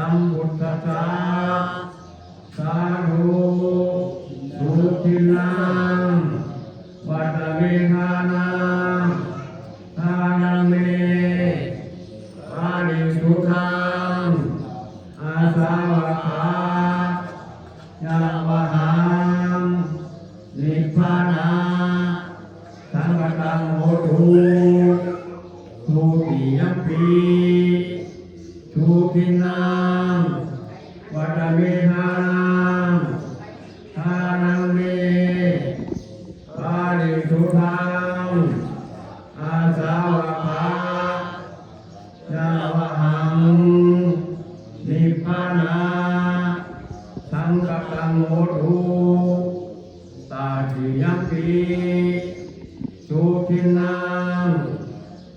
ສຳພຸດທັດສະ ສາທຸ ສຸຂິນນາງ ວັດຕະເມທານັງ ທານັງເມ ປາລິສຸດທັງ ອາສາວະຄະ ຍະວະຫັງ ນິບພານະ ສັງຄະຕັງໂຫຕຸ ທຸຕິຍຳປີ ສຸຂິນນາງ ວັດຕະເມທານັງ ທານັງເມ ປາລິສຸດທັງ ອາສາວະຄະ ຍະວະຫັງ ນິບພານະ ສັງຄະຕັງໂຫຕຸ ຕະຕິຍຳປີ ສຸຂິນນາງ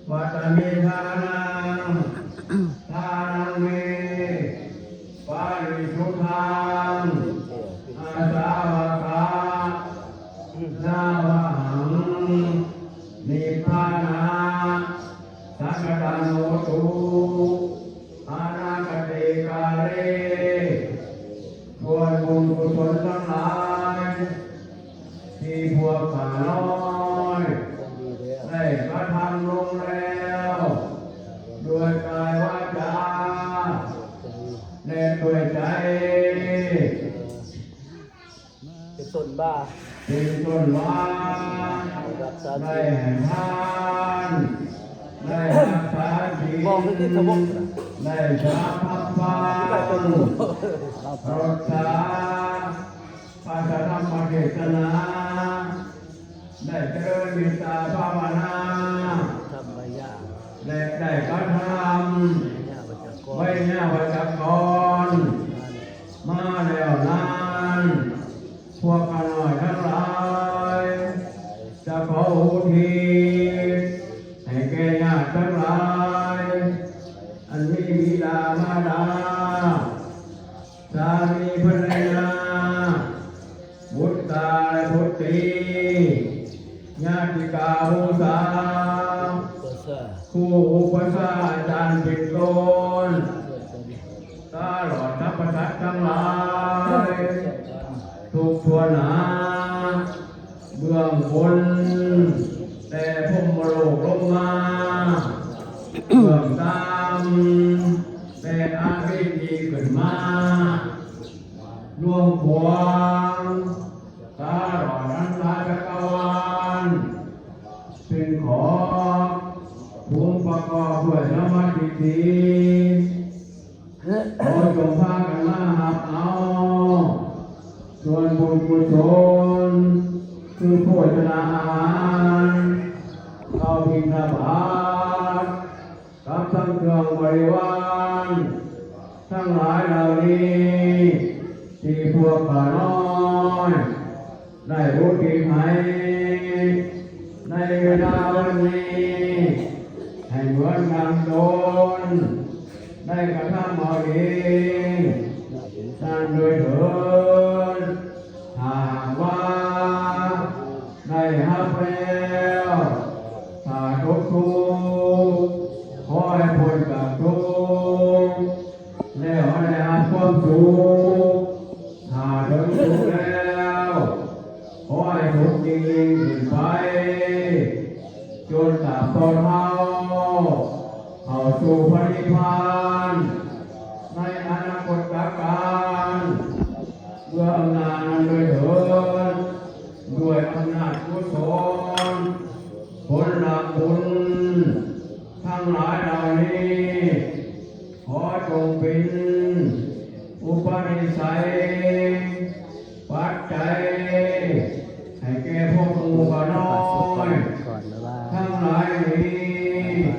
ວັດຕະເມທານັງ ທານັງເມ ປາລິສຸດທັງ ອາສາວະຄະ ຍະວະຫັງ ນິບພານະ ສັງຄະຕັງໂຫຕຸ ອະນາກະຕິກາເລ ສ່ວນບຸນກຸສົນທັງຫຼາຍ ທີ່ພວກຂ້ານ້ອຍ ໄດ້ກະທຳລົງແລ້ວ ດ້ວຍກາຍວາຈາ ແລະ ດ້ວຍໃຈ ເປັນຕົ້ນວ່າ ເປັນຕົ້ນວ່າ ໄດ້ໃຫ້ທານ ໄດ້ຮັກສາສິນ ໄດ້ສະຫະພັບຟັງ ໄດ້ຮັກສາ ພະທຳມະເທດສະໜາ ໄດ້ຈະເລີນເມດຕາພາວະນາ ທຳໄວຍາ ແລະ ໄດ້ກະທຳ ໄວຍາວັດຈະກອນ ມາແລ້ວນັ້ນ ພວກຂ້ານ້ອຍທັງຫຼາຍ ຈະຂໍອຸທິດໃຫ້ແກ່ຍາດທັງຫຼາຍ ອັນມີບິດາມາດາ ສາມີພັນລະຍາ ບຸດຕາແລະບຸດຕີ ຍາຕິກາວົງສາ ຄູອຸປະຊາອາຈານເປັນຕົ້ນ ຕະຫຼອດສັບພະສັດທັງຫຼາຍ ທຸກທົ່ວໜ້າ ເບື້ອງບົນ ແຕ່ພົມມະໂລກລົງມາ ເບື້ອງຕ່ຳ ແຕ່ອາວິດນີຂຶ້ນມາ ລວງຂວາງ ຕະຫຼອດທັງສາຈັກກະວານ ເປັນຂອງ ອົງປະກອບດ້ວຍສຳມາທິດຖິ ຂໍຈົ່ງພາກັນມາຮັບເອົາ ສ່ວນບຸນກຸສົນ ຄືໂພຊະນາອາຫານ ເຂົ້າບິນທະບາດ ກັບທັງເຄື່ອງບໍລິວານ ທັງຫຼາຍເຫຼົ່ານີ້ ທີ່ພວກຂ້ານ້ອຍ ໄດ້ອຸທິດໃຫ້ ໃນເວລາວັນນີ້ ໃຫ້ເໝືອນດັ່ງຕົນ ໄດ້ກະທຳເອົາເອງນັ້ນດ້ວຍເທີ້ນ. ຖ້າຫາກວ່າໄດ້ຮັບແລ້ວ ຖ້າຕົກທຸກ ຂໍໃຫ້ພົ້ນຈາກທຸກ ແລ້ວໃຫ້ໄດ້ຮັບຄວາມສຸກ. ຖ້າເຖິງສຸກແລ້ວ ຂໍໃຫ້ສຸກຍິ່ງໆຂຶ້ນໄປ ຈົນຕາບຕໍ່ເທົ່າ ເຂົ້າສູ່ພະນິບພານ ໃນອະນາຄົດຕະການ ດ້ວຍອຳນາດນັ້ນດ້ວຍເທີ້ນ. ດ້ວຍອຳນາດກຸສົນ ຜົນລະບຸນ ທັງຫຼາຍເຫຼົ່ານີ້ ຂໍຈົ່ງເປັນອຸປະນິໄສ